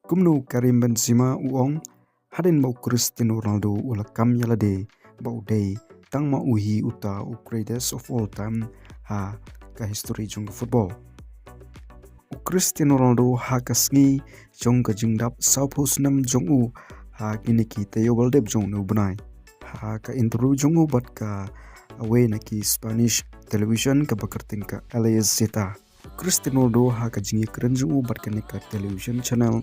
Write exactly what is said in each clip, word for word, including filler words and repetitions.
Kumno u Karim Benzema u ong, hadien ba u Cristiano Ronaldo u la kam ïa lade ba u dei tang ma u hi uta u greatest of all time ha ka history jong ka football. U Cristiano Ronaldo ha ka sngi jong ka jingdap sawphew snem jong u ha kine ki taïew ba la dep jong une u bnai, ha ka interview jong u bad kawei na ki Spanish television kaba kyrteng ka La Gazzetta, u Cristiano Ronaldo ha ka jingïakren jong u bad kane ka television channel,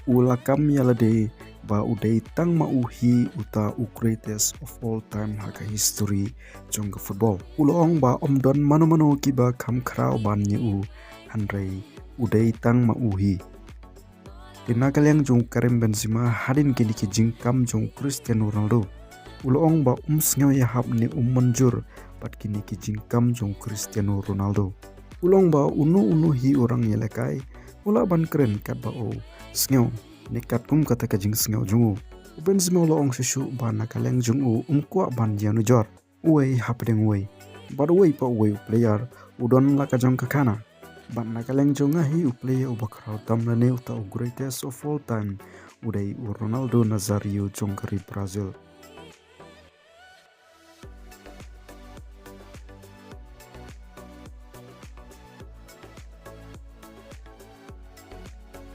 u la kam ïa lade ba u dei tang ma u hi uta u greatest of all time ha ka history jong ka football. U la ong ba ym don mano mano kiba kham khraw ban ïa u, hynrei u dei tang ma u hi. Te na ka liang jong u Karim Benzema, hadien kine ki jingkam jong u Cristiano Ronaldo, u la ong ba um sngew ïahap ne um mynjur bad kine ki jingkam jong u Cristiano Ronaldo. U la ong ba uno uno hi u rang ïalehkai u lah ban kren katba u sngew ne katkum kata ka jingsngew jong u. U Benzema u la ong shuh shuh ba na ka liang jong u um kwah ban ïanujor uwei hapdeng uwei, bad uwei pa uwei u player u don la ka jong ka khana. Bad na ka liang jong nga hi, u player uba khraw tam lane uta u greatest of all time u dei u Ronaldo Nazario jong ka ri Brazil.